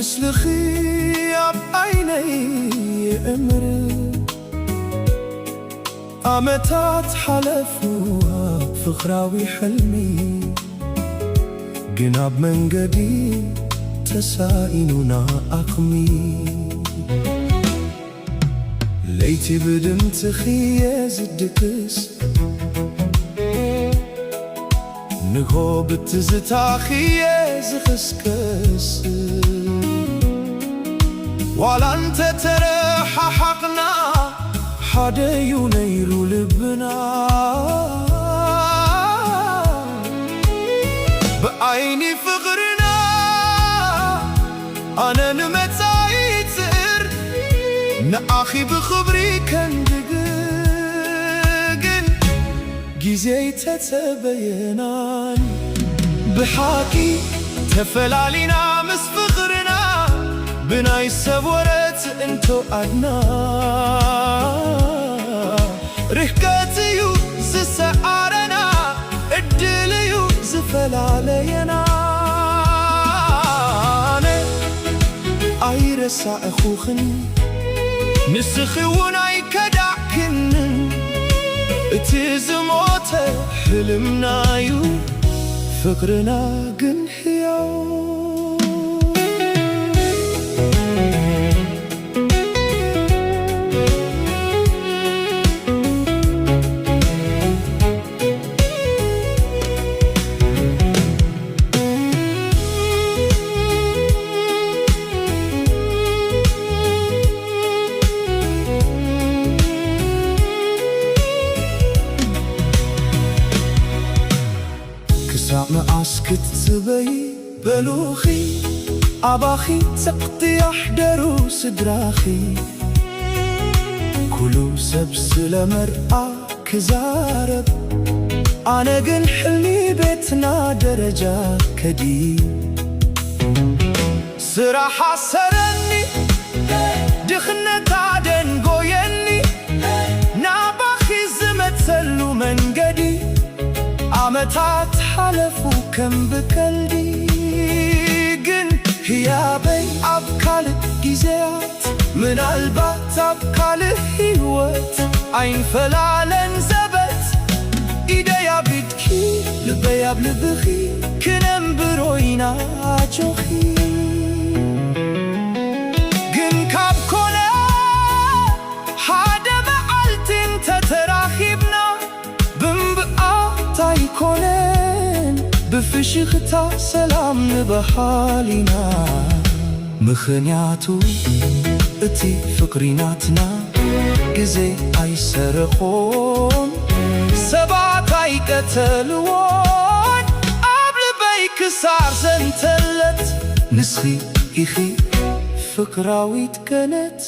ምስልኺ ኣብ ዓይነይ ይእምር። ዓመታት ሓለፉ ኣብ ፍቕራዊ ሕልሚ፣ ግን ኣብ መንገዲ ተሳኢኑና ዓቕሚ። ለይቲ ብድምጽኺ'የ ዝድቅስ፣ ንግሆ ብትዝታኺ'የ ዝኽስክስ። ዋላ እንተ ተረሓሓቕና፣ ሓደ'ዩ ነይሩ ልብና። ብዓይኒ ፍቕርና ኣነ ንመጻኢ ይጽዕር፣ ንዓኺ ብኽብሪ ከንድግ። ግን ግዜ ኣይተጸበየናን፣ ብሓቂ ተፈላሊና ምስ ፍቕርና፣ ብናይ ሰብ ወረ ትእንቶ ኣድና። ርሕቀት እዩ ዝሰዓረና፣ ዕድል እዩ ዝፈላለየና። ኣነ ኣይረሳዕኹኽን፣ ንስኺ እውን ኣይከዳዕክንን። እቲ ዝሞተ ሕልምና'ዩ፣ ፍቕርና ግን ሕያው። ክሳዕ መኣስ ክትጽበዪ በሉኺ፣ ኣባኺ ጸቕጢ ኣሕደሩ ስድራኺ። ኩሉ ሰብ ስለ መርዓ ክዛረብ፣ ኣነ ግን ሕልሚ ቤትና ደረጃ ከድይብ። ስራሕ ኣሰረኒ፣ ድኽነት ኣደንጎየኒ፣ ናባኺ ዝመጸሉ መንገዲ። ዓመታት ሓለፉ ከም ብቀልዲ፣ ግን ህያበይ ኣብ ካልእ ግዜያት፣ ምናልባት ኣብ ካልእ ህይወት፣ ኣይንፈላለን ዘበት። ኢደይ ኣብ ኢድኪ፣ ልበይ ኣብ ልብኺ፣ ክነንብሮ ኢና ኣጆኺ። ግን ካብ ኮነ፣ ሓደ መዓልቲ እንተተራኺብና፣ ብምብኣት ኣይኮነን፣ ብፍሽኽታ ሰላም ንበሃል ኢና። ምኽንያቱ እቲ ፍቕሪ ናትና፣ ግዜ ኣይሰረቖን፣ ሰባት ኣይቀተልዎን። ኣብ ልበይ ክሳዕ ዘንተለት፣ ንስኺ ኢኺ ፍቕራዊት ገነት።